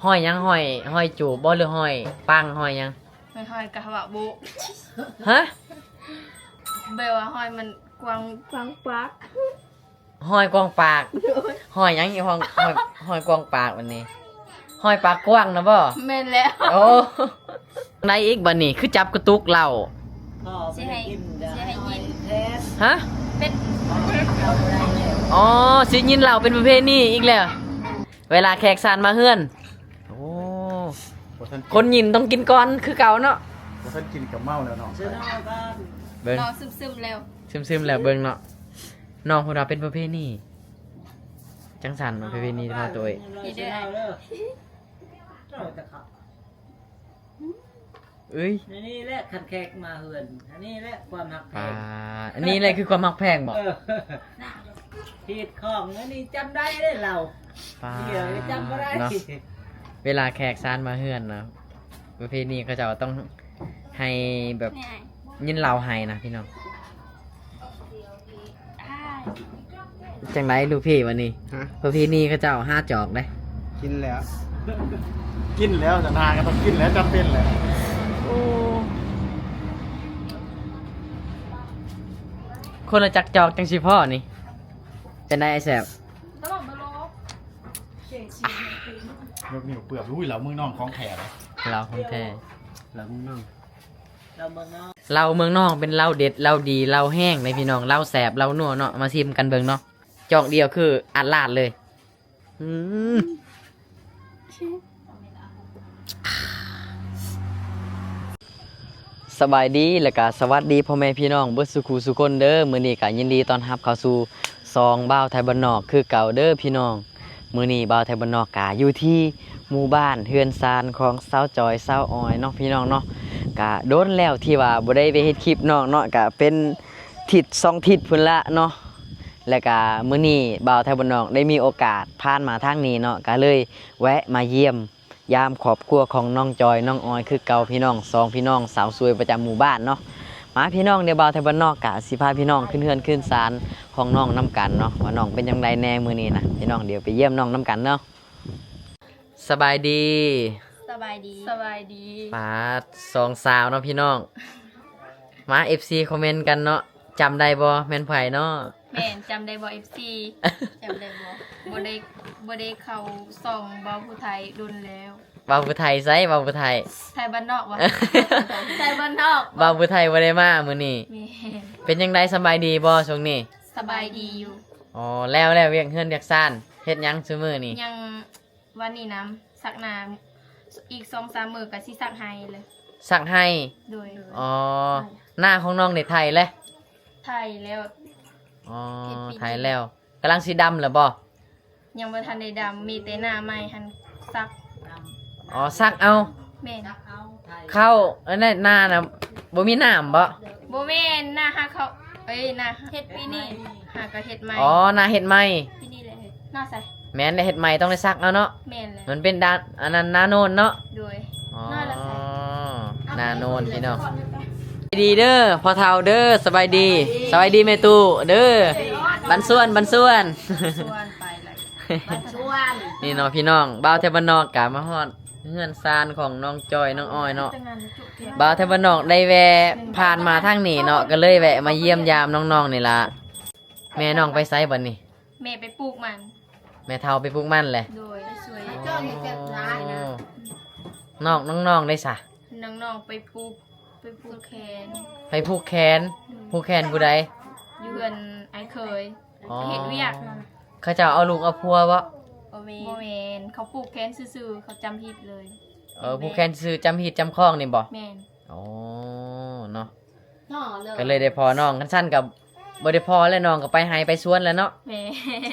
ຮ້ອຍຫຍັງ? ຮ້ອຍ ຮ້ອຍຈູບບໍ່ ຫຼື ຮ້ອຍປັງ ຮ້ອຍຫຍັງ? ຫ້ອຍ ຫ້ອຍກະວະໂບະ. ຮະ? ແບບວ່າຫ້ອຍມັນກວ້າງ ກວ້າງປາກ. ຫ້ອຍກວ້າງປາກ. ໂດຍ. ຮ້ອຍຫຍັງອີກ? ຮ້ອຍ ຮ້ອຍ ຮ້ອຍກວ້າງປາກບັດນີ້. ຮ້ອຍປາກກວ້າງນະບໍ່? ແມ່ນແລ້ວ. ໂອ້ ໄດ້ອີກບັດນີ້ ຄືຈັບກະຕຸກເຫຼົ້າ. ຊິໃຫ້ ຊິໃຫ້ຍິນ. ຮະ? ເປັນ ອໍ ຊິຍິນເຫຼົ້າເປັນປະເພນີອີກແລ້ວ ເວລາແຂກຊານມາເຮືອນ. ໂອ້ ຄົນຍິນຕ້ອງກິນກ່ອນຄືເກົ່າເນາະ. ບໍ່ທັນກິນກໍເມົາແລ້ວເນາະ. ເບິ່ງ ນ້ອງຊຶມໆແລ້ວ ຊຶມໆແລ້ວເບິ່ງເນາະ. ນ້ອງເພິ່ນວ່າເປັນປະເພນີ ຈັ່ງຊັ້ນເນາະ ປະເພນີເຮົາໂຕເອງ. ນີ້ເດີ ເຈົ້າຈະຂັບ. ເອີຍ ອັນນີ້ແຫຼະ ຄັນແຂກມາເຮືອນ ອັນນີ້ແຫຼະຄວາມຮັກແພງ. ປາດ ອັນນີ້ແຫຼະຄືຄວາມຮັກແພງບໍ? ເອີ ຮີດຂອງ ອັນນີ້ຈຳໄດ້ເດ້ລາວ. ປາດ ດຽວຈຳບໍ່ໄດ້ເນາະ. ເວລາແຂກຊານມາເຮືອນນະ ປະເພນີເຂົາເຈົ້າຕ້ອງໃຫ້ແບບ ຍິນເຫຼົ້າໃຫ້ນະພີ່ນ້ອງ. ຈັ່ງໃດລູກພີ່ວັນນີ້? ຮະ? ປະເພນີເຂົາເຈົ້າຫາຈອກເດ້. ກິນແລ້ວ ກິນແລ້ວ ຈະນາກໍຕ້ອງກິນແລ້ວ ຈຳເປັນແລ້ວ. ໂອ້ ຄົນລະຈັກຈອກຈັ່ງຊິພໍ້ນີ້. ເປັນໃດອ້າຍແຊບ? ຍົກນິ້ວເປືອກ. ອຸ້ຍ ເຫຼົ້າເມືອງນອງຂອງແທ້ເດ້. ເຫຼົ້າຂອງແທ້ ເຫຼົ້າເມືອງນອງ. ເຫຼົ້າເມືອງນອງ ເຫຼົ້າເມືອງນອງເປັນເຫຼົ້າເດັດ ເຫຼົ້າດີ ເຫຼົ້າແຮງເດ້ພີ່ນ້ອງ. ເຫຼົ້າແຊບ ເຫຼົ້ານົວເນາະ. ມາຊີມກັນເບິ່ງເນາະ. ຈອກດຽວຄືອາດລາດເລີຍ. ອືມ ສະບາຍດີ ແລະກະສະຫວັດດີພໍ່ແມ່ພີ່ນ້ອງເບິດສູ່ຄູ່ສູ່ຄົນເດີ. ມື້ນີ້ກະຍິນດີຕ້ອນຮັບເຂົ້າສູ່ຊ່ອງບ່າວໄທບ້ານນອກຄືເກົ່າເດີພີ່ນ້ອງ. ມື້ນີ້ບ່າວໄທບ້ານນອກກະຢູ່ທີ່ໝູ່ບ້ານເຮືອນຊານຂອງສາວຈອຍ ສາວອອຍເນາະພີ່ນ້ອງເນາະ. ກະດົນແລ້ວທີ່ວ່າບໍ່ໄດ້ໄປເຮັດຄລິບນ້ອງເນາະ ກະເປັນທິດສອງທິດພຸ້ນລະເນາະ. ແລະກະມື້ນີ້ບ່າວໄທບ້ານນອກໄດ້ມີໂອກາດຜ່ານມາທາງນີ້ເນາະ ກະເລີຍແວະມາຢ້ຽມຢາມຄອບຄົວຂອງນ້ອງຈອຍ ນ້ອງອອຍຄືເກົ່າພີ່ນ້ອງ. ສອງພີ່ນ້ອງສາວສວຍປະຈຳໝູ່ບ້ານເນາະ. ມາພີ່ນ້ອງ ດຽວບ່າວໄທບ້ານນອກກະຊິພາພີ່ນ້ອງຂຶ້ນເຮືອນຂຶ້ນຊານຂອງນ້ອງນຳກັນເນາະ ວ່ານ້ອງເປັນຈັ່ງໃດແດ່ມື້ນີ້ນະ. ພີ່ນ້ອງ ດຽວໄປຢ້ຽມນ້ອງນຳກັນເນາະ. ສະບາຍດີ ສະບາຍດີ ສະບາຍດີ. ປາດ ສອງສາວເນາະພີ່ນ້ອງ. ມາ ເອັຟຊີ ຄອມເມັນກັນເນາະ. ຈຳໄດ້ບໍ່ ແມ່ນໃຜເນາະ? ແມ່ນ ຈຳໄດ້ບໍ່ ເອັຟຊີ? ຈຳໄດ້ບໍ່? ບໍ່ໄດ້ ບໍ່ໄດ້ເຂົ້າຊ່ອງບ່າວຜູ້ໄທດົນແລ້ວ. ບ່າວຜູ້ໄທໃສ? ບ່າວຜູ້ໄທ ໄທບ້ານນອກຫວາ? ໄທບ້ານນອກ. ບ່າວຜູ້ໄທບໍ່ໄດ້ມາມື້ນີ້. ແມ່ນ. ເປັນຈັ່ງໃດ ສະບາຍດີບໍ່ຊ່ວງນີ້? ສະບາຍດີຢູ່. ອໍ ແລ້ວ ແລ້ວວຽກເຮືອນວຽກຊານ ເຮັດຫຍັງຊຸມື້ນີ້? ຍັງ ວັນນີ້ນຳ ສັກໜ້າ ອີກສອງສາມມື້ກໍຊິສັກໄຮ່ແລ້ວ. ສັກໄຮ່? ໂດຍ. ອໍ ນາຂອງນ້ອງໄດ້ໄຖແລ້ວ? ໄຖແລ້ວ. ອໍ ເຮັດປີນີ້ ໄຖແລ້ວ. ກຳລັງຊິດຳແລ້ວບໍ່? ຍັງບໍ່ທັນໄດ້ດຳ ມີແຕ່ໜ້າໃໝ່ຫັ້ນສັກ. ອໍ ສັກເອົາ. ແມ່ນ. ເຂົ້າ ອັນນັ້ນນານະ ບໍ່ມີນ້ຳບໍ? ບໍ່ແມ່ນ ນາຫາເຂົ້າ ເອີຍ ນາເຮັດປີນີ້ ຫາກໍເຮັດໃໝ່. ອໍ ນາເຮັດໃໝ່. ປີນີ້ແຫຼະເຮັດ ນາໃສ? ແມ່ນແຫຼະ ເຮັດໃໝ່ຕ້ອງໄດ້ສັກເອົາເນາະ. ແມ່ນແຫຼະ. ມັນເປັນດ້ານ ອັນນັ້ນ ນາໂນນເນາະ. ໂດຍ. ອໍ ນາໂນນພີ່ນ້ອງ. ສະບາຍດີເດີພໍ່ເຖົ້າເດີ. ສະບາຍດີ ສະບາຍດີແມ່ຕູ້ເດີ. ບັນຊວນ ບັນຊວນ ບັນຊວນ ໄປລະ ບັນຊວນ. ນີ້ເນາະພີ່ນ້ອງ ບ່າວໄທບ້ານນອກກະມາຮອດເຮືອນຊານຂອງນ້ອງຈອຍ ນ້ອງອອຍເນາະ. ບ່າວໄທບ້ານນອກໄດ້ແວ່ຜ່ານມາທາງນີ້ເນາະ ກໍເລີຍແວະມາຢ້ຽມຢາມນ້ອງໆນີ້ລະ. ແມ່ນ້ອງໄປໃສບັດນີ້? ແມ່ໄປປູກມັນ. ແມ່ເຖົ້າໄປປູກມັນແຫຼະ. ໂດຍ. ໄປຊ່ວຍ ອໍ ນ້ອງ ນ້ອງໆໄດ້ສະ? ນ້ອງໆໄປປູກ ໄປຜູກແຂນ. ໄປຜູກແຂນ? ໂດຍ. ຜູກແຂນຜູ້ໃດ? ຢູ່ເຮືອນອ້າຍເຂີຍ. ອໍ ເຮັດວຽກ. ເຂົາເຈົ້າເອົາລູກເອົາຜົວບໍ່? ບໍ່ແມ່ນ ບໍ່ແມ່ນ ເຂົາຜູກແຂນຊື່ໆ ເຂົາຈຳຮີດເລີຍ. ເອີ ຜູກແຂນຊື່ໆ ຈຳຮີດຈຳຄອງນີ້ບໍ່? ແມ່ນ. ອໍ ເນາະ ກໍເລີຍໄດ້ພໍ້ນ້ອງ. ຄັນຊັ້ນກໍບໍ່ໄດ້ພໍ້ແລ້ວ ນ້ອງກໍໄປໄຮ່ໄປສວນແລ້ວເນາະ. ແມ່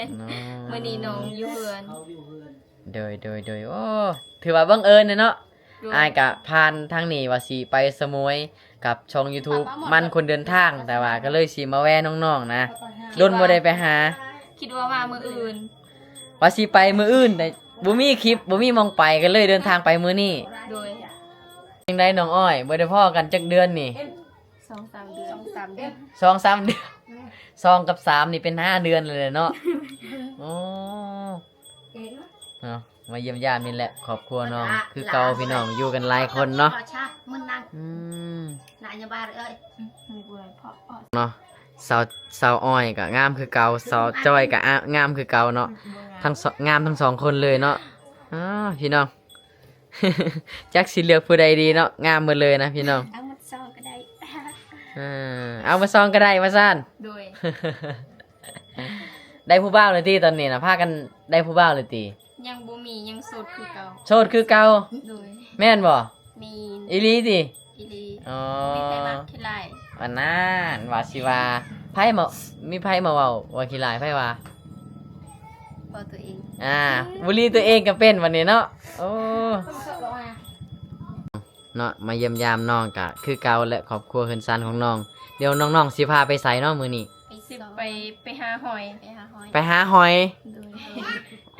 ນ. ອໍ ມື້ນີ້ນ້ອງຢູ່ເຮືອນ. ເຂົາຢູ່ເຮືອນ. ໂດຍ ໂດຍ ໂດຍ. ໂອ້ ຖືວ່າບັງເອີນເນາະ. ໂດຍ. ອ້າຍກະຜ່ານທາງນີ້ວ່າຊິໄປສະໂໝຍກັບຊ່ອງຢູທູບ ມັນຄົນເດີນທາງ ແຕ່ວ່າກໍເລີຍຊິມາແວ່ນ້ອງໆນະ. ດົນບໍ່ໄດ້ໄປຫາ. ຄິດວ່າມາມື້ອື່ນ. ວ່າຊິໄປມື້ອື່ນ ແຕ່ບໍ່ມີຄລິບ ບໍ່ມີໝ່ອງໄປ ກໍເລີຍເດີນທາງໄປມື້ນີ້. ໂດຍ. ຈັ່ງໃດນ້ອງອ້ອຍ ບໍ່ໄດ້ພໍ້ກັນຈັກເດືອນນີ້? ສອງສາມເດືອນ. ສອງສາມເດືອນ. ສອງສາມເດືອນ ສອງກັບສາມນີ້ເປັນຫ້າເດືອນແລ້ວເນາະ. ໂອ້ ເນາະ. ມາຢ້ຽມຢາມນີ້ແຫຼະ ຄອບຄົວນ້ອງຄືເກົ່າພີ່ນ້ອງ ຢູ່ກັນຫຼາຍຄົນເນາະ. ອືມ ເນາະ ສາວ ສາວອ້ອຍກໍງາມຄືເກົ່າ ສາວຈ້ອຍກໍອາ ງາມຄືເກົ່າເນາະ ທັງສອງ ງາມທັງສອງຄົນເລີຍເນາະ. ອ້າ ພີ່ນ້ອງ ຈັກຊິເລືອກຜູ້ໃດດີເນາະ ງາມໝົດເລີຍນະພີ່ນ້ອງ. ເອົາໝົດສອງກໍໄດ້ ເອີ ເອົາໝົດສອງກໍໄດ້ວ່າຊັ້ນ. ໂດຍ ໄດ້ຜູ້ບ່າວແລ້ວຕິຕອນນີ້ນະ ພາກັນໄດ້ຜູ້ບ່າວແລ້ວຕິ? ຍັງບໍ່ມີ ຍັງໂສດຄືເກົ່າ. ໂສດຄືເກົ່າ? ໂດຍ ແມ່ນບໍ່? ແມ່ນ ອີ່ຫຼີຕິ? ອີ່ຫຼີ. ອໍ ບໍ່ມີໃຜມັກຂີ້ລ້າຍ. ອັນນັ້ນ ວ່າຊິວ່າ ໃຜມາ ມີໃຜມາເວົ້າວ່າຂີ້ລ້າຍ ໃຜວ່າ? ເວົ້າຕົວເອງ. ອ່າ ບູລີຕົວເອງກໍເປັນບັດນີ້ເນາະ. ໂອ້ ເນາະ ມາຢ້ຽມຢາມນ້ອງກະຄືເກົ່າແຫຼະ ຄອບຄົວເຮືອນຊານຂອງນ້ອງ. ດຽວນ້ອງໆຊິພາໄປໃສເນາະມື້ນີ້? ໄປ ໄປຫາຫອຍ ໄປຫາຫອຍ. ໄປຫາຫອຍ? ໂດຍ.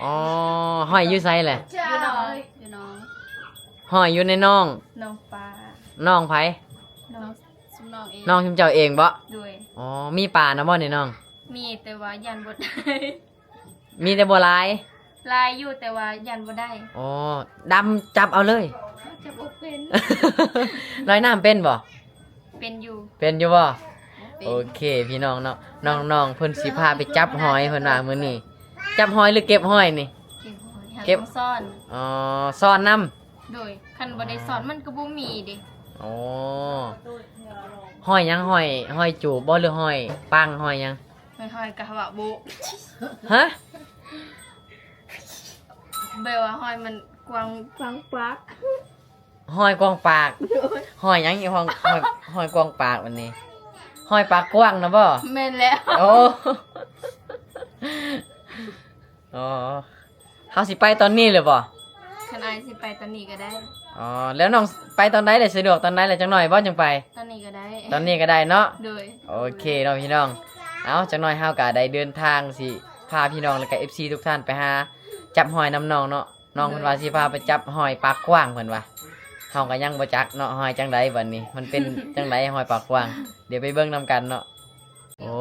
ອໍ ຫອຍຢູ່ໃສແຫຼະ? ຢູ່ໜອງ ຢູ່ໜອງ. ຫອຍຢູ່ໃນໜອງ? ໜອງປາ. ໜອງໃຜ? ໜອງຊຸມນ້ອງເອງ. ໜອງຊຸມເຈົ້າເອງບໍ? ໂດຍ. ອໍ ມີປານຳບໍ່ໃນໜອງ? ມີ ແຕ່ວ່າຢ້ານບໍ່ໄດ້. ມີແຕ່ບໍ່ຫຼາຍ? ຫຼາຍຢູ່ ແຕ່ວ່າຢ້ານບໍ່ໄດ້. ອໍ ດຳຈັບເອົາເລີຍ. ຈັບບໍ່ເປັນ. ລອຍນ້ຳເປັນບໍ່? ເປັນຢູ່. ເປັນຢູ່ບໍ່? ເປັນ. ໂອເຄພີ່ນ້ອງເນາະ ນ້ອງໆເພິ່ນຊິພາໄປຈັບຫອຍ ເພິ່ນວ່າມື້ນີ້. ຈັບຫອຍຫຼືເກັບຫອຍນີ້? ເກັບຫອຍ. ຫາ ເກັບ ຕ້ອງຊ້ອນ. ອໍ ຊ້ອນນຳ. ໂດຍ ຄັນບໍ່ໄດ້ຊ້ອນມັນກໍບໍ່ມີເດ້. ອໍ ຫອຍຫຍັງ? ຫອຍ ຫອຍຈູບບໍ່ ຫຼືຫອຍປັງ ຫອຍຫຍັງ? ຫອຍ ຫອຍກະຫວະໂບະ. ຮະ? ແບບວ່າຫອຍມັນກວ້າງ ກວ້າງປາກ. ຫອຍກວ້າງປາກ. ໂດຍ. ຫອຍຫຍັງອີກ? ຫອຍ ຫອຍ ຫອຍກວ້າງປາກບັດນີ້ ຫອຍປາກກວ້າງນະບໍ່? ແມ່ນແລ້ວ. ໂອ້ ອໍ ເຮົາຊິໄປຕອນນີ້ເລີຍບໍ່? ຄັນອ້າຍຊິໄປຕອນນີ້ກໍໄດ້. ອໍ ແລ້ວນ້ອງໄປຕອນໃດລະ? ສະດວກຕອນໃດລະ? ຈັກໜ້ອຍບໍ່ຈັ່ງໄປ? ຕອນນີ້ກໍໄດ້. ຕອນນີ້ກໍໄດ້ເນາະ. ໂດຍ. ໂອເຄເນາະພີ່ນ້ອງ. ເອົາ ຈັກໜ້ອຍເຮົາກໍໄດ້ເດີນທາງຊິພາພີ່ນ້ອງ ແລ້ວກໍເອັຟຊີທຸກທ່ານໄປຫາຈັບຫອຍນຳນ້ອງເນາະ. ນ້ອງເພິ່ນວ່າຊິພາໄປຈັບຫອຍປາກກວ້າງ ເພິ່ນວ່າ. ເຮົາກໍຍັງບໍ່ຈັກເນາະ ຫອຍຈັ່ງໃດບັດນີ້ ມັນເປັນຈັ່ງໃດຫອຍປາກກວ້າງ. ດຽວໄປເບິ່ງນຳກັນເນາະ. ໂອ້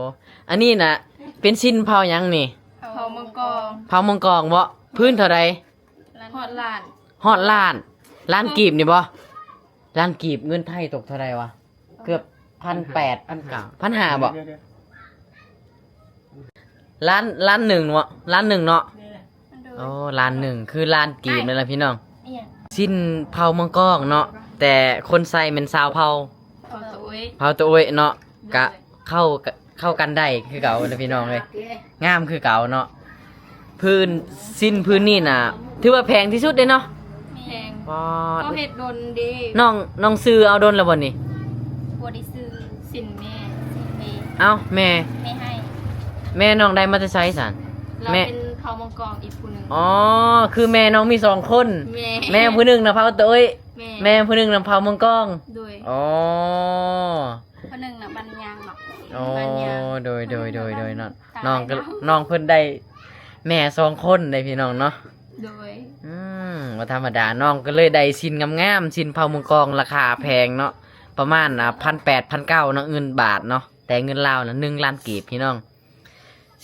ອັນນີ້ນະເປັນຊິນເຜົ່າຫຍັງນີ້? ເຜົ່າມັງກອງ. ເຜົ່າມັງກອງເບາະ? ພື້ນເທົ່າໃດ? ຮອດລ້ານ. ຮອດລ້ານ. ລ້ານກີບນີ້ບໍ່? ລ້ານກີບເງິນໄທຕົກເທົ່າໃດວະ? ເກືອບພັນແປດ ພັນເກົ້າ ພັນຫ້າເບາະ? ລ້ານ ລ້ານໜຶ່ງເນາະ ລ້ານໜຶ່ງເນາະ. ໂອ້ ລ້ານໜຶ່ງ ຄືລ້ານກີບນັ້ນລະພີ່ນ້ອງ. ຊິນເຜົ່າມັງກອງເນາະ ແຕ່ຄົນໃສ່ແມ່ນຊາວເຜົ່າ ເຜົ່າຕະໂອ້ຍ ເຜົ່າຕະໂອ້ຍເນາະ. ກະເຂົ້າ ເຂົ້າກັນໄດ້ຄືເກົ່ານະພີ່ນ້ອງເອີຍ ງາມຄືເກົ່າເນາະ. ພື້ນ ຊິນພື້ນນີ້ນະ ຖືວ່າແພງທີ່ສຸດເດ້ເນາະ. ແພງ. ປາດ ເຮົາເຮັດດົນເດ້. ນ້ອງ ນ້ອງຊື້ເອົາດົນແລ້ວບໍ່ນີ້? ບໍ່ໄດ້ຊື້. ຊິນແມ່ ຊິນແມ່. ເອົ້າ ແມ່ ແມ່ໃຫ້. ແມ່ນ້ອງໄດ້ມາແຕ່ໃສຊັ້ນ? ລາວ ແມ່ ເປັນເຜົ່າມັງກອງອີກຜູ້ໜຶ່ງ. ອໍ ຄືແມ່ນ້ອງມີສອງຄົນ. ແມ່ ແມ່ຜູ້ໜຶ່ງນະເຜົ່າໂຕຍ ແມ່ ແມ່ຜູ້ໜຶ່ງນະເຜົ່າມັງກອງ. ໂດຍ. ອໍ ຜູ້ໜຶ່ງນະບ້ານຍາງເນາະ. ອໍ ບ້ານຍາງ. ໂດຍ ໂດຍ ໂດຍ ໂດຍ ນ້ອງ ນ້ອງກໍ ນ້ອງເພິ່ນໄດ້ແມ່ສອງຄົນເດ້ພີ່ນ້ອງເນາະ. ໂດຍ. ອືມ ບໍ່ທຳມະດາ ນ້ອງກໍເລີຍໄດ້ຊິນງາມໆ ຊິນເຜົ່າມັງກອງລາຄາແພງເນາະ ປະມານ ອ່າ ພັນແປດ ພັນເກົ້າເນາະ ເງິນບາດເນາະ ແຕ່ເງິນລາວນະ ໜຶ່ງລ້ານກີບພີ່ນ້ອງ.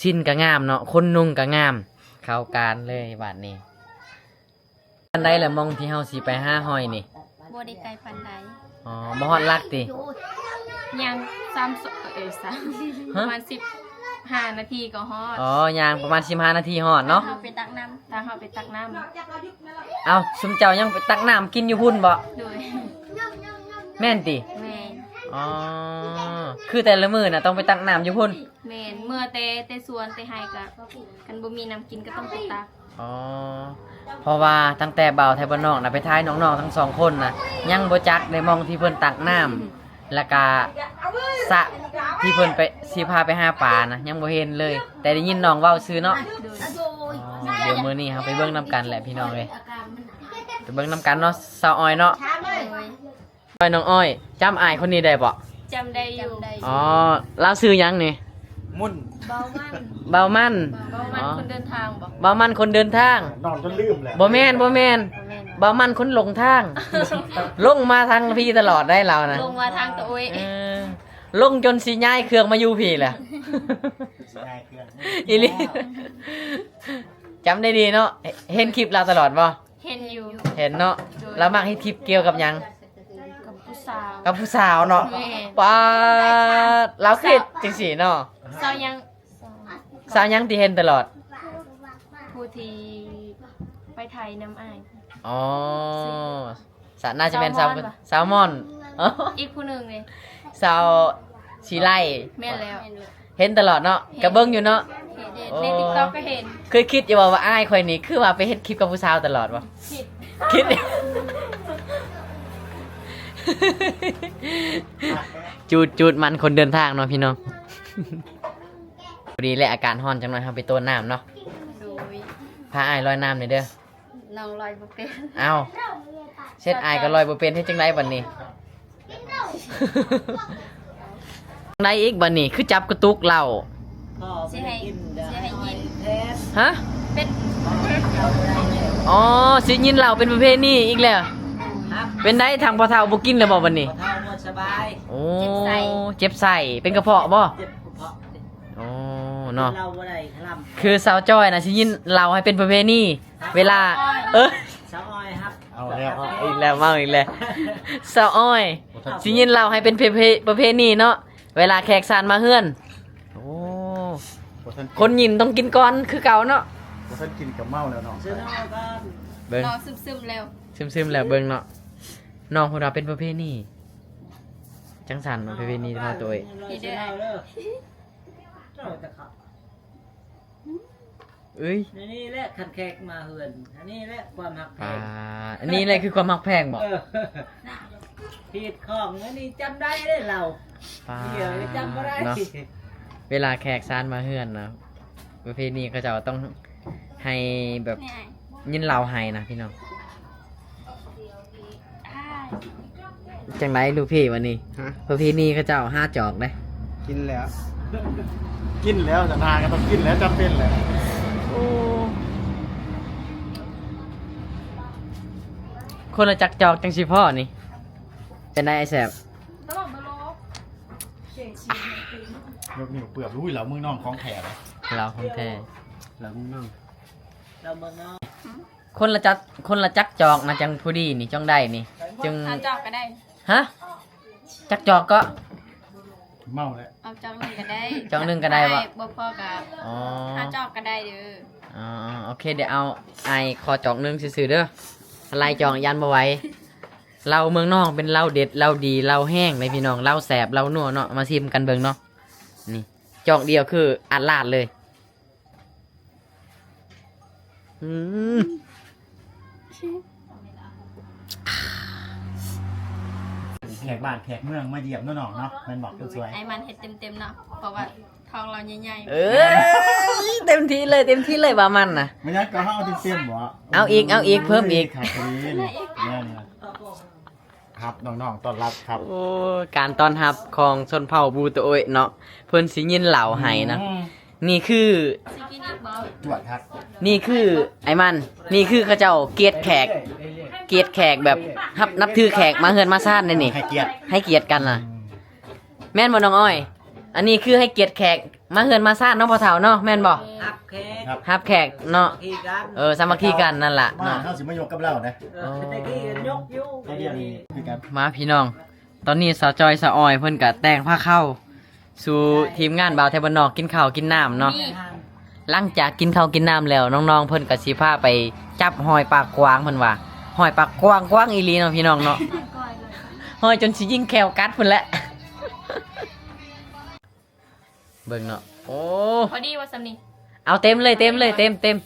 ຊິນກໍງາມເນາະ ຄົນນຸ່ງກໍງາມ ເຂົ້າການເລີຍບາດນີ້. ປານໃດລະ ໝ່ອງທີ່ເຮົາຊິໄປຫາຫອຍນີ້? ບໍ່ໄດ້ໄກປານໃດ. ອໍ ບໍ່ຮອດຫຼັກຕິ? ຍ່າງສາມ ເອີ ສາມ ຮະ? ປະມານສິບຫ້ານາທີກໍຮອດ. ອໍ ຍ່າງປະມານສິບຫ້ານາທີຮອດເນາະ. ເຮົາໄປຕັກນ້ຳ ຖ້າເຮົາໄປຕັກນ້ຳ. ເອົ້າ ຊຸມເຈົ້າຍັງໄປຕັກນ້ຳກິນຢູ່ພຸ້ນບໍ? ໂດຍ. ແມ່ນຕິ? ແມ່ນ. ອໍ ຄືແຕ່ລະມື້ນະຕ້ອງໄປຕັກນ້ຳຢູ່ພຸ້ນ? ແມ່ນ ເມື່ອແຕ່ ແຕ່ສວນແຕ່ໄຮ່ກະ ຄັນບໍ່ມີນ້ຳກິນກໍຕ້ອງໄປຕັກ. ອໍ ເພາະວ່າຕັ້ງແຕ່ບ່າວໄທບ້ານນອກນະ ໄປຖ່າຍນ້ອງໆທັງສອງຄົນນະ ຍັງບໍ່ຈັກເດ້ ໝ່ອງທີ່ເພິ່ນຕັກນ້ຳ ແລ້ວກະສະທີ່ເພິ່ນໄປ ຊິພາໄປຫາປານະ ຍັງບໍ່ເຫັນເລີຍ ແຕ່ໄດ້ຍິນນ້ອງເວົ້າຊື່ເນາະ. ໂດຍ. ອໍ ດຽວມື້ນີ້ເຮົາໄປເບິ່ງນຳກັນແຫຼະພີ່ນ້ອງເອີຍ ໄປເບິ່ງນຳກັນເນາະ ສາວອ້ອຍເນາະ. ໂດຍ. ອ້ອຍ ນ້ອງອ້ອຍ ຈຳອ້າຍຄົນນີ້ໄດ້ບໍ່? ຈຳໄດ້ຢູ່. ອໍ ລາວຊື່ຫຍັງນີ້? ມຸນ. ເບົາມັນ. ເບົາມັນ. ເບົາມັນ ອໍ ຄົນເດີນທາງບໍ? ເບົາມັນຄົນເດີນທາງ. ນ້ອງຈົນລືມແລ້ວ. ບໍ່ແມ່ນ ບໍ່ແມ່ນ. ບໍ່ແມ່ນ. ເບົາມັນຄົນຫຼົງທາງ ຫຼົງມາທາງພີ້ຕະຫຼອດໄດ໋ລາວນະ ຫຼົງມາທາງຕະໂອ້ຍ. ເອີ ຫຼົງຈົນຊິຍ້າຍເຄື່ອງມາຢູ່ພີ້ແຫຼະ ຊິຍ້າຍເຄື່ອງ ອີ່ຫຼີ. ຈຳໄດ້ດີເນາະ ເຫັນຄລິບລາວຕະຫຼອດບໍ່? ເຫັນຢູ່ ເຫັນເນາະ ໂດຍ ລາວມັກເຮັດຄລິບກ່ຽວກັບຫຍັງ? ກັບຜູ້ສາວ ກັບຜູ້ສາວເນາະ ແມ່ນ ປາດ ລາວຄືເຮັດຈັ່ງຊີ້ເນາະ ສາວຫຍັງ? ສາວຫຍັງທີ່ເຫັນຕະຫຼອດ? ຜູ້ທີ່ໄປໄທນຳອ້າຍ ອໍ ສາ ໜ້າຈະແມ່ນສາວ ສາວມອນ ສາວມອນ ອໍ ອີກຜູ້ໜຶ່ງເດ? ສາວສີໄລ ແມ່ນແລ້ວ ເຫັນຕະຫຼອດເນາະ ເຫັນ ກະເບິ່ງຢູ່ເນາະ ເຫັນ ໂອ້ ໃນ TikTok ກໍເຫັນ ເຄີຍຄິດຢູ່ບໍ່ວ່າອ້າຍຂ້ອຍນີ້ຄືວ່າໄປເຮັດຄລິບກັບຜູ້ສາວຕະຫຼອດບໍ່? ຄິດ ຄິດ ຈູດ ຈູດມັນຄົນເດີນທາງເນາະພີ່ນ້ອງ ພໍດີແຫຼະ ອາກາດຮ້ອນຈັກໜ້ອຍ ເຮົາໄປໂຕນນ້ຳເນາະ ໂດຍ ພາອ້າຍລອຍນ້ຳແດ່ເດີ. ນ້ອງລອຍບໍ່ເປັນ ອ້າວ ເຊັດອ້າຍກໍລອຍບໍ່ເປັນ ເຮັດຈັ່ງໃດບັດນີ້? ຈັ່ງໃດອີກບັດນີ້ ຄືຈັບກະຕຸກເຫຼົ້າ ຊິໃຫ້ ຊິໃຫ້ຍິນ ຮະ? ເປັນ ອໍ ຊິຍິນເຫຼົ້າເປັນປະເພນີອີກແລ້ວ ເປັນໃດທາງພໍ່ເຖົ້າບໍ່ກິນແລ້ວບໍ່ບັດນີ້? ພໍ່ເຖົ້າໝົດສະບາຍ ໂອ້ ເຈັບໄສ້ ເຈັບໄສ້ ເປັນກະເພາະບໍ່? ເຈັບກະເພາະ ໂອ້ ເນາະ ກິນເຫຼົ້າບໍ່ໄດ້ ຄືສາວຈ້ອຍນະຊິຍິນເຫຼົ້າໃຫ້ເປັນປະເພນີ ເວລາ ເອີ ສາວອ້ອຍ ເອົາແລ້ວ ເອົາອີກແລ້ວ ເມົາອີກແລ້ວ ສາວອ້ອຍ ບໍ່ທັນ ຊິຍິນເລົ່າໃຫ້ເປັນເພ ເພ ປະເພນີເນາະ ເວລາແຂກຊານມາເຮືອນ ໂອ້ ບໍ່ທັນ ຄົນຍິນຕ້ອງກິນກ່ອນຄືເກົ່າເນາະ ບໍ່ທັນກິນກໍເມົາແລ້ວເນາະ ເບິ່ງ ເມົາຊຶມໆແລ້ວ ຊຶມໆແລ້ວ ເບິ່ງເນາະ ນ້ອງເພິ່ນວ່າເປັນປະເພນີ ຈັ່ງຊັ້ນເນາະ ປະເພນີເຮົາໂຕຍ ນີ້ເດີ ເອີຍ ອັນນີ້ແຫຼະຄັນແຂກມາເຮືອນ ອັນນີ້ແຫຼະຄວາມຮັກແພງ ອ່າ ອັນນີ້ແຫຼະຄືຄວາມຮັກແພງບໍ? ເອີ ຜິດຂອງ ອັນນີ້ຈຳໄດ້ເດ້ເຮົາ ປາ ດຽວຈຳບໍ່ໄດ້ເນາະ ເວລາແຂກຊານມາເຮືອນນະ ປະເພນີເຂົາເຈົ້າຕ້ອງໃຫ້ແບບ ຍິນເລົ່າໃຫ້ນະພີ່ນ້ອງ ຈັ່ງໃດລູກພີ່ວັນນີ້? ຮະ? ປະເພນີເຂົາເຈົ້າຫາຈອກເດ້ ກິນແລ້ວ ກິນແລ້ວ ຈະນາກໍຕ້ອງກິນແລ້ວ ຈຳເປັນແລ້ວ ໂອ້ ຄົນລະຈັກຈອກຈັ່ງຊິພໍ້ນີ້ ເປັນໃດອ້າຍແຊບ? ຍົກນິ້ວເປືອກ ອຸ້ຍ ເຫຼົ້າເມືອງນອກຂອງແທ້ ເຫຼົ້າຂອງແທ້ ເຫຼົ້າເມືອງນອກ ເຫຼົ້າເມືອງນອກ ຄົນລະຈັກ ຄົນລະຈັກຈອກນະ ຈັ່ງພໍດີນີ້ ຈັ່ງໄດ້ນີ້ ຈຶ່ງ ເອົາຈອກກໍໄດ້ ຮະ? ຈັກຈອກເກາະ? ເມົາແຫຼະ ເອົາຈອກໜຶ່ງກໍໄດ້ ຈອກໜຶ່ງກໍໄດ້ບໍ່? ບໍ່ພໍກໍ ອໍ ຫ້າຈອກກໍໄດ້ເດີ ອໍ ໂອເຄ ດຽວເອົາ ອ້າຍຂໍຈອກໜຶ່ງຊື່ໆເດີ ຫຼາຍຈອກຢ້ານບໍ່ໄຫວ ເຫຼົ້າເມືອງນອກເປັນເຫຼົ້າເດັດ ເຫຼົ້າດີ ເຫຼົ້າແຮງເດ້ພີ່ນ້ອງ ເຫຼົ້າແຊບ ເຫຼົ້ານົວເນາະ ມາຊີມກັນເບິ່ງເນາະ ນີ້ ຈອກດຽວຄືອາດລາດເລີຍ ອືມ ແຂກບ້ານແຂກເມືອງມາຢ້ຽມເນາະນ້ອງເນາະ ແມ່ນບໍ່ຄົນສວຍ? ອ້າຍມັນເຮັດເຕັມໆເນາະ ເພາະວ່າທ້ອງລາວໃຫຍ່ໆ ເອີຍ ເຕັມທີ່ເລີຍ ເຕັມທີ່ເລີຍວ່າມັນນະ ແມ່ນຫຍັງກໍເຮົາເຕັມໆບໍ? ເອົາອີກ ເອົາອີກ ເພີ່ມອີກ ຄັກອີ່ຫຼີ ແມ່ນລະ ຮັບນ້ອງໆ ຕ້ອນຮັບຄັບ ໂອ້ ການຕ້ອນຮັບຂອງຊົນເຜົ່າບູໂຕໂອຍເນາະ ເພິ່ນຊິຍິນເລົ່າໃຫ້ນະ ອືມ ນີ້ຄື ຊິກິນອີກບໍ່? ຈວດຄັກ ນີ້ຄື ອ້າຍມັນ ນີ້ຄືເຂົາເຈົ້າກຽດແຂກ ກຽດແຂກແບບຮັບ ນັບຖືແຂກມາເຮືອນມາຊານເດ້ນີ້ ໃຫ້ກຽດ ໃຫ້ກຽດກັນນະ ອືມ ແມ່ນບໍ່ນ້ອງອ້ອຍ? ອັນນີ້ຄືໃຫ້ກຽດແຂກ ມາເຮືອນມາຊານເນາະພໍ່ເຖົ້າເນາະ ແມ່ນບໍ່? ຮັບແຂກ ຮັບແຂກເນາະ ສາມັກຄີກັນ ເອີ ສາມັກຄີກັນນັ້ນລະ ມາ ເນາະ ເຮົາຊິມາຍົກກັບລາວເດ້ ເອີ ເອີ ແຕ່ກີ້ຍົກຢູ່ ດຽວນີ້ຄືກັນ ມາພີ່ນ້ອງ ຕອນນີ້ສາວຈອຍສາວອອຍເພິ່ນກະແຕ່ງພາເຂົ້າສູ່ທີມງານບ່າວໄທບ້ານນອກກິນເຂົ້າກິນນ້ຳເນາະ ນີ້ ຫຼັງຈາກກິນເຂົ້າກິນນ້ຳແລ້ວ ນ້ອງໆ ເພິ່ນກະຊິພາໄປຈັບຫອຍປາກກວາງເພິ່ນວ່າ ຫອຍປາກກວາງ ກວາງອີ່ຫຼີເນາະພີ່ນ້ອງເນາະ ຫອຍຈົນຊິຍິງແຂ້ວກັດພຸ້ນແຫຼະ. ເບິ່ງເນາະ ໂອ້ ພໍດີວ່າສ່ຳນີ້ ເອົາເຕັມເລີຍ ເຕັມເລີຍ ເຕັມ ເຕັມ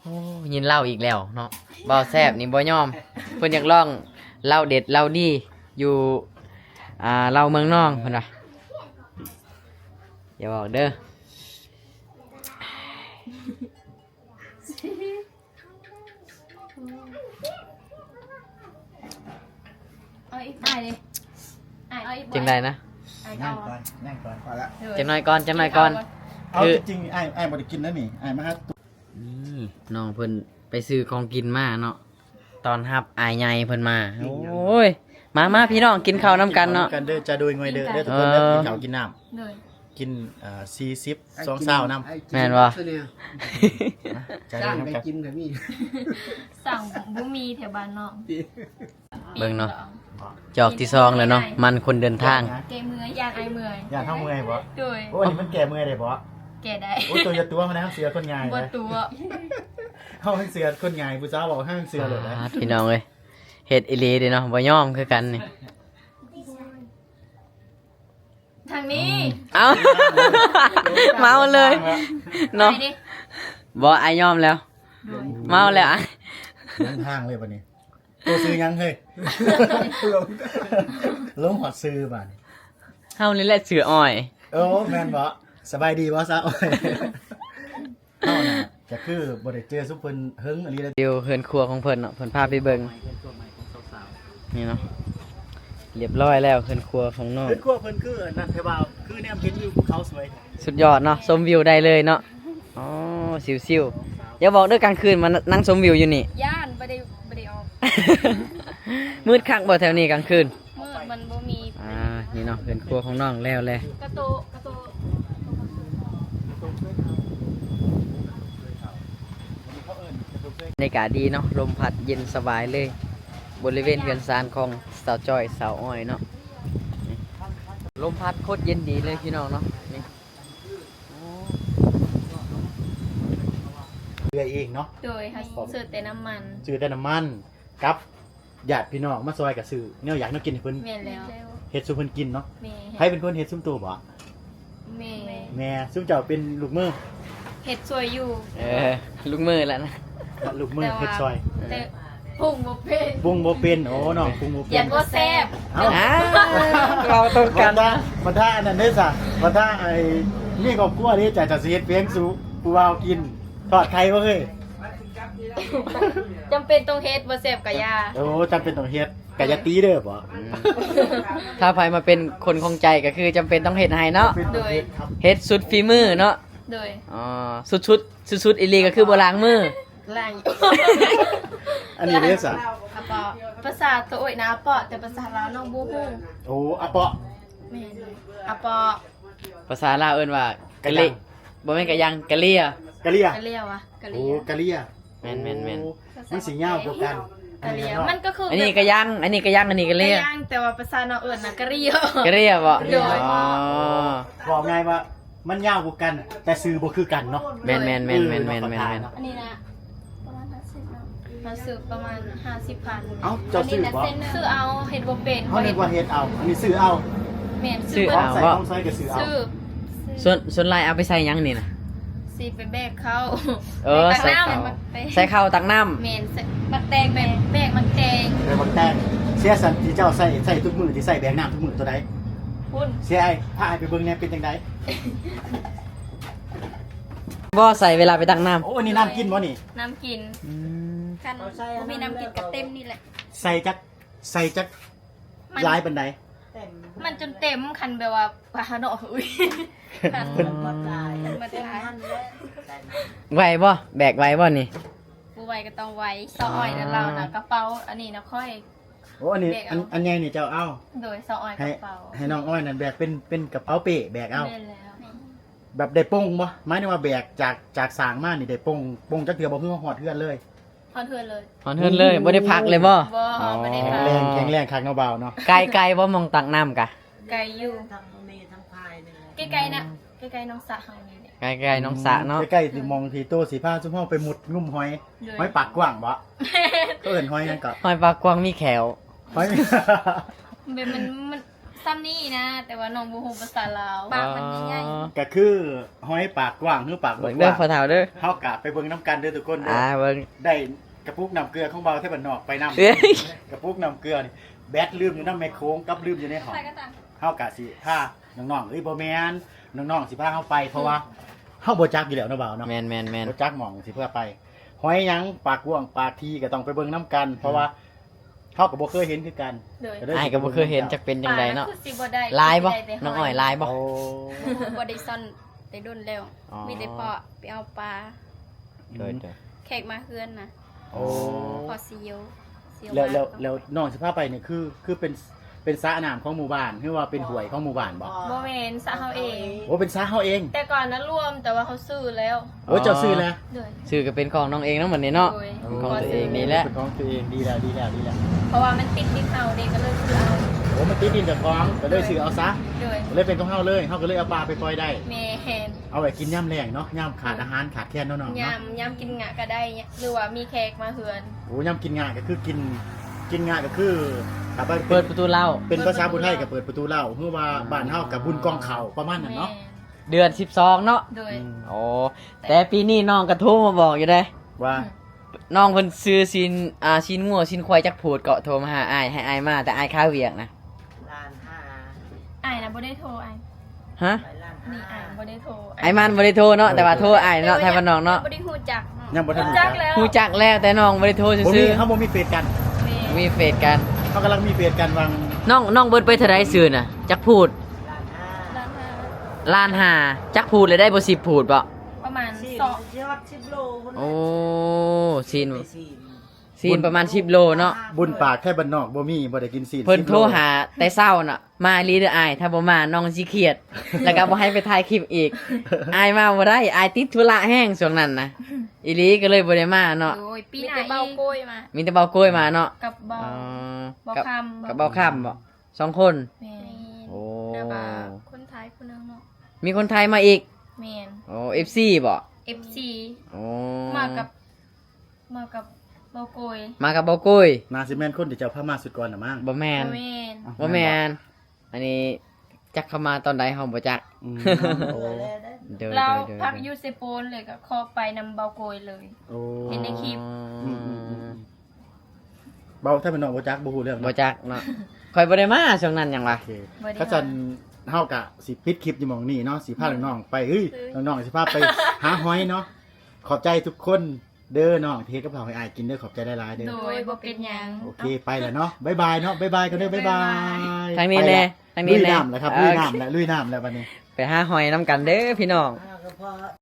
ໂອ້ ຍິນເລົ່າອີກແລ້ວເນາະ ບ່າວແຊບນີ້ບໍ່ຍອມ ເພິ່ນຢາກລອງເຫຼົ້າເດັດເຫຼົ້າດີຢູ່ ອ່າ ເຫຼົ້າເມືອງນອກເພິ່ນວ່າ ຢ່າບອກເດີ. ເອົາອີກ ອ້າຍເດ້ ອ້າຍເອົາອີກບໍ່? ຈັ່ງໃດນະ? ອ້າຍເອົາ ຍັງກ່ອນ ຍັງກ່ອນ ພໍລະ ຈັກໜ້ອຍກ່ອນ ຈັກໜ້ອຍກ່ອນ ເອົາ ຄື ຈິງໆ ອ້າຍ ອ້າຍບໍ່ໄດ້ກິນນະນີ້ ອ້າຍມາຫາ ນີ້ນ້ອງເພິ່ນໄປຊື້ຂອງກິນມາເນາະ ຕ້ອນຮັບອ້າຍໃຫຍ່ເພິ່ນມາ ໂອ້ຍ ມາ ມາ ພີ່ນ້ອງ ກິນເຂົ້ານຳກັນເນາະ ກິນເຂົ້ານຳກັນເດີ ຈາໂດຍງວຍເດີ ເດີທຸກຄົນເດີ ເອີ ກິນເຂົ້າກິນນ້ຳ ໂດຍ ກິນ ເອີ ສີ່ສິບ ຊອງຊາວນຳ. ແມ່ນບໍ່? ຊ່າງໄປກິນກໍມີ ຊ່າງບໍ່ມີແຖວບ້ານນ້ອງ. ເບິ່ງເນາະ ຈອກທີສອງແລ້ວເນາະ ມັນຄົນເດີນທາງ. ແກ້ເມື່ອຍ ຢ້ານອ້າຍເມື່ອຍ. ຢ້ານເຮົາເມື່ອຍບໍ່? ໂດຍ. ໂອ້ ອັນນີ້ມັນແກ້ເມື່ອຍໄດ້ບໍ່? ແກ້ໄດ້. ໂອ້ ໂຕຢ່າຕົວະນະ ເສືອຄົນງ່າຍ. ບໍ່ຕົວະ. ເຮົາເສືອຄົນງ່າຍ ຜູ້ສາວເວົ້າເຮົາເສືອໂລດ. ອ່າ ພີ່ນ້ອງເອີຍ ເຮັດອີ່ຫຼີເດ້ເນາະ ບໍ່ຍອມຄືກັນນີ້. ທາງນີ້. ເອົ້າ ເມົາເລີຍເນາະ. ບໍ່ ອ້າຍຍອມແລ້ວ. ໂດຍ. ເມົາແລ້ວ ອ້າຍ. ເດີນທາງເລີຍບັດນີ້. ໂຕຊື່ຫຍັງເຮີ້ຍ? ຫຼົງ ຫຼົງຮອດຊື່ບາດນີ້. ເຮົານີ້ແຫຼະຊື່ອ້ອຍ. ໂອ້ ແມ່ນບໍ່? ສະບາຍດີບໍ່ສາວອ້ອຍ? ເຮົານະ ກະຄືບໍ່ໄດ້ເຈີຊຸມເພິ່ນເຫິງອີ່ຫຼີແລ້ວ. ຢູ່ເຮືອນຄົວຂອງເພິ່ນເນາະ ເພິ່ນພາໄປເບິ່ງ. ນີ້ເນາະ ລຽບລ້ອຍແລ້ວເຮືອນຄົວຂອງນ້ອງ. ເຮືອນຄົວເພິ່ນຄືອັນນັ້ນແທ້ວ່າ ຄືແນມເຫັນວິວພູເຂົາສວຍ. ສຸດຍອດເນາະ ຊົມວິວໄດ້ເລີຍເນາະ. ອໍ ຊິວໆ ຢ່າບອກເດີ ກາງຄືນມານັ່ງຊົມວິວຢູ່ນີ້. ຢ້ານ ບໍ່ໄດ້ ບໍ່ໄດ້ອອກ. ມືດຄັກບໍ່ແຖວນີ້ກາງຄືນ? ມືດ ມັນບໍ່ມີ. ອ່າ ນີ້ເນາະ ເຮືອນຄົວຂອງນ້ອງແລ້ວແຫຼະ. ກະໂຕະ ກະໂຕະ. ບັນຍາກາດດີເນາະ ລົມພັດເຢັນສະບາຍເລີຍ ບໍລິເວນເຮືອນຊານຂອງສາວຈ້ອຍ ສາວອ້ອຍເນາະ. ລົມພັດໂຄດເຢັນດີເລີຍພີ່ນ້ອງເນາະ. ນີ້ ເຮືອເອງເນາະ? ໂດຍ. ເຮົາຊື້ແຕ່ນ້ຳມັນ ຊື້ແຕ່ນ້ຳມັນ ກັບຍາດພີ່ນ້ອງມາຊ່ອຍກະຊື້ແນວຢາກແນວກິນໃຫ້ເພິ່ນ. ແມ່ນແລ້ວ. ເຮັດສູ່ເພິ່ນກິນເນາະ. ແມ່ນ. ໃຜເປັນຄົນເຮັດຊຸມໂຕບໍ? ແມ່. ແມ່. ຊຸມເຈົ້າເປັນລູກມື? ເຮັດຊ່ວຍຢູ່. ເອີ ລູກມືແຫຼະນະ. ລູກມືເຮັດຊ່ອຍ ແຕ່ປຸງບໍ່ເປັນ ປຸງບໍ່ເປັນ. ໂອ້ ນ້ອງປຸງບໍ່ເປັນ ຢ້ານບໍ່ແຊບ. ເອົ້າ ເວົ້າຕົງກັນ. ບັນດາ ບັນດາອັນນັ້ນເດ້ສະ ບັນດາໄອ້ມີຄອບຄົວເດ້ ຈະ ຈະຊິເຮັດເພງສູ່ຜູ້ບ່າວກິນ. ທອດໄຂ່ບໍ່ເຮີ້ຍ? ຈຳເປັນຕ້ອງເຮັດ ບໍ່ແຊບກະຢ່າ. ໂອ້ ຈຳເປັນຕ້ອງເຮັດ ກະຢ່າຕີເດີບໍ? ອືມ ຖ້າໃຜມາເປັນຄົນຂອງໃຈກະຄືຈຳເປັນຕ້ອງເຮັດໃຫ້ເນາະ. ໂດຍ. ເຮັດສຸດຝີມືເນາະ. ໂດຍ. ອໍ ສຸດໆ ສຸດໆອີ່ຫຼີກະຄືບໍ່ລ້າງມື. ລ້າງ. ອັນນີ້ເດ້ສະ ອາເປາະ. ພາສາໂຕເອງນະອາເປາະ ແຕ່ພາສາລາວນ້ອງບໍ່ຮູ້. ໂອ້ ອາເປາະ. ແມ່ນ ອາເປາະ. ພາສາລາວເອີ້ນວ່າກະເລຍ. ບໍ່ແມ່ນກະຍັງ ກະເລຍ. ກະເລຍ. ກະເລຍວະ? ໂອ້ ກະເລຍ. ແມ່ນໆໆ. ໂອ້ ມັນຊິຍາວກວ່າກັນ. ກະເລຍ ມັນກະຄື ອັນນີ້ກະຍັງ ອັນນີ້ກະຍັງ ອັນນີ້ກະເລຍ. ກະຍັງ ແຕ່ວ່າພາສານ້ອງເອີ້ນນະກະເລຍ. ກະເລຍບໍ? ໂດຍ. ອໍ ເວົ້າງ່າຍວ່າມັນຍາວກວ່າກັນ ແຕ່ຊື່ບໍ່ຄືກັນເນາະ. ແມ່ນໆໆໆໆ. ເອີ ເນາະ ອັນນີ້ນະ ປະມານຫ້າສິບເນາະ ເຮົາຊື້ປະມານຫ້າສິບພັນ. ເອົ້າ ເຈົ້າຊື້ບໍ່? ຊື້ເອົາ ເຮັດບໍ່ເປັນ. ເຮົານຶກວ່າເຮັດເອົາ ອັນນີ້ຊື້ເອົາ. ແມ່ນ ຊື້ເອົາ. ຂອງໃຊ້ກະຊື້ເອົາ. ສ່ວນ ສ່ວນຫຼາຍເອົາໄປໃສ່ຫຍັງນີ້ນະ? ຊິໄປແບກເຂົ້າ. ເອີ ໃສ່ເຂົ້າ ໃສ່ເຂົ້າຕັກນ້ຳ. ແມ່ນ ໝາກແຕງ ແບກ ແບກໝາກແຕງ. ແບກໝາກແຕງ. ເສຍສັນທີ່ເຈົ້າໃຊ້ ໃຊ້ທຸກມື້ ທີ່ໃຊ້ແບກນ້ຳທຸກມື້ໂຕໃດ? ພຸ້ນ ເສຍອ້າຍ ພາອ້າຍໄປເບິ່ງແດ່ ເປັນຈັ່ງໃດ? ບໍ່ໃສ່ເວລາໄປຕັກນ້ຳ. ໂອ້ ອັນນີ້ນ້ຳກິນບໍ່ນີ້? ນ້ຳກິນ. ອືມ ຄັນບໍ່ມີນ້ຳກິນກະເຕັມນີ້ແຫຼະ. ໃສ່ຈັກ ໃສ່ຈັກ ມັນຫຼາຍປານໃດ? ມັນຈົນເຕັມ ຄັນແບບວ່າ ປາເນາະ. ອຸ້ຍ ຄັນໝົດຫຼາຍ ໝົດຫຼາຍ. ໄຫວບໍ່? ແບກໄຫວບໍ່ນີ້? ບໍ່ໄຫວກະຕ້ອງໄຫວ. ຊາວອ້ອຍນະ ລາວນະ ກະເປົາ ອັນນີ້ນະຂ້ອຍ. ໂອ້ ອັນນີ້ ອັນ ອັນໃຫຍ່ນີ້ເຈົ້າເອົາ. ໂດຍ. ຊາວອ້ອຍກະເປົາ ໃຫ້ນ້ອງອ້ອຍນັ້ນແບກເປັນ ເປັນກະເປົາເປ້ແບກເອົາ. ແມ່ນແລ້ວ. ແບບໄດ້ປົ່ງບໍ່? ໝາຍເຖິງວ່າແບກຈາກ ຈາກສ້າງມານີ້ໄດ້ປົ່ງ ປົ່ງຈັກເທື່ອບໍ່? ຄືຮອດເຮືອນເລີຍ? ຮອດເຮືອນເລີຍ. ຮອດເຮືອນເລີຍ. ອືມ ບໍ່ໄດ້ພັກເລີຍບໍ່? ບໍ່ ອໍ ບໍ່ໄດ້ພັກ. ແຂງແລງ ແຂງແລງຄັກເນາະບ່າວເນາະ. ໄກ ໄກບໍ່ ໝ່ອງຕັກນ້ຳກະ? ໄກຢູ່. ໃກ້ໆນະ ໃກ້ໆໜອງສະເຮົານີ້ແຫຼະ. ໃກ້ໆໜອງສະເນາະ. ອືມ ໃກ້ໆໝ່ອງທີ່ໂຕຊິພາຊຸມເຮົາໄປມຸດງຸ້ມຫອຍ. ໂດຍ. ຫອຍປາກກວ້າງບໍ່? ເຂົາເອີ້ນຫອຍຫຍັງເກາະ? ຫອຍປາກກວ້າງມີແຂ້ວ. ຫອຍ ແບບມັນ ມັນ ຊ່ຳນີ້ນະ ແຕ່ວ່ານ້ອງບໍ່ຮູ້ພາສາລາວ. ປາກມັນໃຫຍ່ໆ. ອໍ ກະຄືຫອຍປາກກວ້າງ ຫຼືປາກບໍ່ກວ້າງ. ເບິ່ງເດີພໍ່ເຖົ້າເດີ. ເຮົາກະໄປເບິ່ງນຳກັນເດີທຸກຄົນເດີ. ອ່າ ເບິ່ງ ໄດ້ກະປຸກນ້ຳເກືອຂອງບ່າວໄທບ້ານນອກໄປນຳ. ເອີຍ ກະປຸກນ້ຳເກືອນີ້ ແບັດລືມຢູ່ນຳແມ່ໂຂງ ກັບລືມຢູ່ໃນຫ້ອງ. ເຮົາກະຊິພານ້ອງໆ ເອີຍ ບໍ່ແມ່ນ ນ້ອງໆຊິພາເຮົາໄປ ເພາະວ່າເຮົາບໍ່ຈັກຢູ່ແລ້ວເນາະບ່າວເນາະ. ແມ່ນໆໆ. ບໍ່ຈັກໝ່ອງຊິພາໄປ. ຫອຍຫຍັງ ປາກກວ້າງປາກຖີ່ ກະຕ້ອງໄປເບິ່ງນຳກັນ ເພາະວ່າ ເຮົາກະບໍ່ເຄີຍເຫັນຄືກັນ. ໂດຍ. ອ້າຍກະບໍ່ເຄີຍເຫັນຈັກເປັນຈັ່ງໃດເນາະ. ຫຼາຍບໍ່ ນ້ອງອ້ອຍ ຫຼາຍບໍ່? ໂອ້ ບໍ່ໄດ້ຊ່ອນແຕ່ດົນແລ້ວ. ອໍ ມີແຕ່ເພາະໄປເອົາປາ. ໂດຍ ໂດຍ. ແຂກມາເຮືອນນະ. ໂອ້ ເພາະຊິຢູ່ ຊິຢູ່. ແລ້ວ ແລ້ວ ແລ້ວນ້ອງຊິພາໄປນີ້ ຄື ຄືເປັນ ເປັນສະນ້ຳຂອງໝູ່ບ້ານ ຫຼືວ່າເປັນຫ້ວຍຂອງໝູ່ບ້ານບໍ່? ບໍ່ແມ່ນ ສະເຮົາເອງ. ໂອ້ ເປັນສະເຮົາເອງ. ແຕ່ກ່ອນນັ້ນລວມ ແຕ່ວ່າເຮົາຊື້ແລ້ວ. ໂອ້ ເຈົ້າຊື້ແລ້ວ? ໂດຍ. ຊື້ກໍເປັນຂອງນ້ອງເອງນຳບັດນີ້ເນາະ. ໂດຍ. ເປັນຂອງຕົວເອງນີ້ແຫຼະ. ເປັນຂອງຕົວເອງ ດີແລ້ວ ດີແລ້ວ ດີແລ້ວ. ເພາະວ່າມັນຕິດດິນເຮົາເດ້ ກໍເລີຍຊື້ເອົາ. ໂອ້ ມັນຕິດດິນເຈົ້າຂອງ ກໍເລີຍຊື້ເອົາຊະ. ໂດຍ. ກໍເລີຍເປັນຂອງເຮົາເລີຍ ເຮົາກໍເລີຍເອົາປາໄປປ່ອຍໄດ້. ແມ່ນ. ເອົາໄວ້ກິນຍາມແລ້ງເນາະ ຍາມຂາດອາຫານຂາດແຄນເນາະນ້ອງເນາະ. ຍາມ ຍາມກິນງະກໍໄດ້ ຫຼືວ່າມີແຂກມາເຮືອນ. ໂອ້ ຍາມກິນງະກໍຄືກິນ ກິນງະກໍຄື ຖ້າໄປ ເປີດປະຕູເລົ້າ ເປັນພາສາຜູ້ໄທກໍເປີດປະຕູເລົ້າ ຫຼືວ່າບ້ານເຮົາກໍບຸນກອງເຂົ້າ ປະມານນັ້ນເນາະ. ແມ່ນ. ເດືອນສິບສອງເນາະ. ໂດຍ. ອືມ ໂອ້ ແຕ່ປີນີ້ນ້ອງກໍໂທມາບອກຢູ່ເດ້ ວ່າ ນ້ອງເພິ່ນຊື້ຊີ້ນ ອ່າ ຊີ້ນງົວຊີ້ນຄວາຍຈັກພູດເກາະ ໂທມາຫາອ້າຍ ໃຫ້ອ້າຍມາ ແຕ່ອ້າຍຄາວຽກນະ. ລ້ານຫ້າ. ອ້າຍນະບໍ່ໄດ້ໂທອ້າຍ. ຮະ? ນີ້ອ້າຍບໍ່ໄດ້ໂທ. ອ້າຍມັນບໍ່ໄດ້ໂທເນາະ ແຕ່ວ່າໂທອ້າຍເນາະ ໄທບ້ານນອກເນາະ. ບໍ່ໄດ້ຮູ້ຈັກ. ຍັງບໍ່ທັນຮູ້ຈັກ. ຮູ້ຈັກແລ້ວ ແຕ່ນ້ອງບໍ່ໄດ້ໂທຊື່ໆ. ບໍ່ມີ ເຮົາບໍ່ມີເຟສກັນ. ແມ່ນ. ບໍ່ມີເຟສກັນ. ເຮົາກຳລັງມີເຟສກັນຫວ່າງ ນ້ອງ ນ້ອງເບິດໄປເທົ່າໃດຊື້ນະ ຈັກພູດ? ລ້ານຫ້າ. ລ້ານຫ້າ. ຈັກພູດແລ້ວໄດ້ບໍ່ ສິບພູດບໍ່? ປະມານ ສີ່ ສອງ ຊິຮອດສິບໂລພຸ້ນ. ໂອ້ ຊີ້ນ ຊີ້ນປະມານສິບໂລເນາະ. ບຸນປາກໄທບ້ານນອກບໍ່ມີ ບໍ່ໄດ້ກິນຊີ້ນ. ເພິ່ນໂທຫາແຕ່ເຊົ້າເນາະ ມາອີ່ຫຼີເດີອ້າຍ ຖ້າບໍ່ມານ້ອງຊິຄຽດ ແລ້ວກໍບໍ່ໃຫ້ໄປຖ່າຍຄລິບອີກ. ອ້າຍມາບໍ່ໄດ້ ອ້າຍຕິດທຸລະແຮງຊ່ວງນັ້ນນະ. ອີ່ຫຼີ ກໍເລີຍບໍ່ໄດ້ມາເນາະ. ໂດຍ. ປີໜ້າ ມີແຕ່ເບົາໂກ້ຍມາ. ມີແຕ່ເບົາໂກ້ຍມາເນາະ. ກັບເບົາ ເບົາຄຳ. ກັບເບົາຄຳບໍ່? ສອງຄົນ. ແມ່ນ. ໂອ້ ແລ້ວກໍຄົນໄທຜູ້ໜຶ່ງເນາະ. ມີຄົນໄທມາອີກ. ແມ່ນ. ໂອ້ ເອັຟຊີບໍ່? ເອັຟຊີ. ໂອ້ ມາກັບ ມາກັບເບົາໂກ້ຍ. ມາກັບເບົາໂກ້ຍ. ໜ້າຊິແມ່ນຄົນທີ່ເຈົ້າພາມາຊຸດກ່ອນນະມັ້ງ. ບໍ່ແມ່ນ. ບໍ່ແມ່ນ. ບໍ່ແມ່ນ. ອັນນີ້ຈັກເຂົ້າມາຕອນໃດເຮົາບໍ່ຈັກ. ອືມ ໂອ້ ໂດຍ ລາວ ໂດຍ ໂດຍ ພັກຢູ່ເຊໂປນ ແລ້ວກໍເຄາະໄປນຳເບົາໂກ້ຍເລີຍ. ໂອ້ ເຫັນໃນຄລິບ. ອືມໆໆໆ ເວົ້າໄທບ້ານນອກບໍ່ຈັກ ບໍ່ຮູ້ເລື່ອງເນາະ. ບໍ່ຈັກເນາະ ຂ້ອຍບໍ່ໄດ້ມາຊ່ວງນັ້ນຫຍັງວະ. ໂອເຄ ບໍ່ໄດ້ມາ. ຄັນຊັ້ນເຮົາກະຊິປິດຄລິບຢູ່ໝ່ອງນີ້ເນາະ ຊິພາ ອືມ ນ້ອງໆໄປ ເອີຍ ນ້ອງໆຊິພາໄປຫາຫອຍເນາະ. ຂອບໃຈທຸກຄົນເດີນ້ອງ ທີ່ເຮັດກັບເຂົ້າໃຫ້ອ້າຍກິນເດີ ຂອບໃຈຫຼາຍໆເດີ. ໂດຍ ບໍ່ເປັນຫຍັງ. ໂອເຄ ໄປແລ້ວເນາະ ບາຍບາຍເນາະ ບາຍບາຍກັນເດີ ບາຍບາຍ. ທາງນີ້ແດ່ ທາງນີ້ແດ່. ລຸຍນ້ຳແລ້ວຄັບ ລຸຍນ້ຳແລ້ວ ລຸຍນ້ຳແລ້ວບັດນີ້. ໄປຫາຫອຍນຳກັນເດີພີ່ນ້ອງ.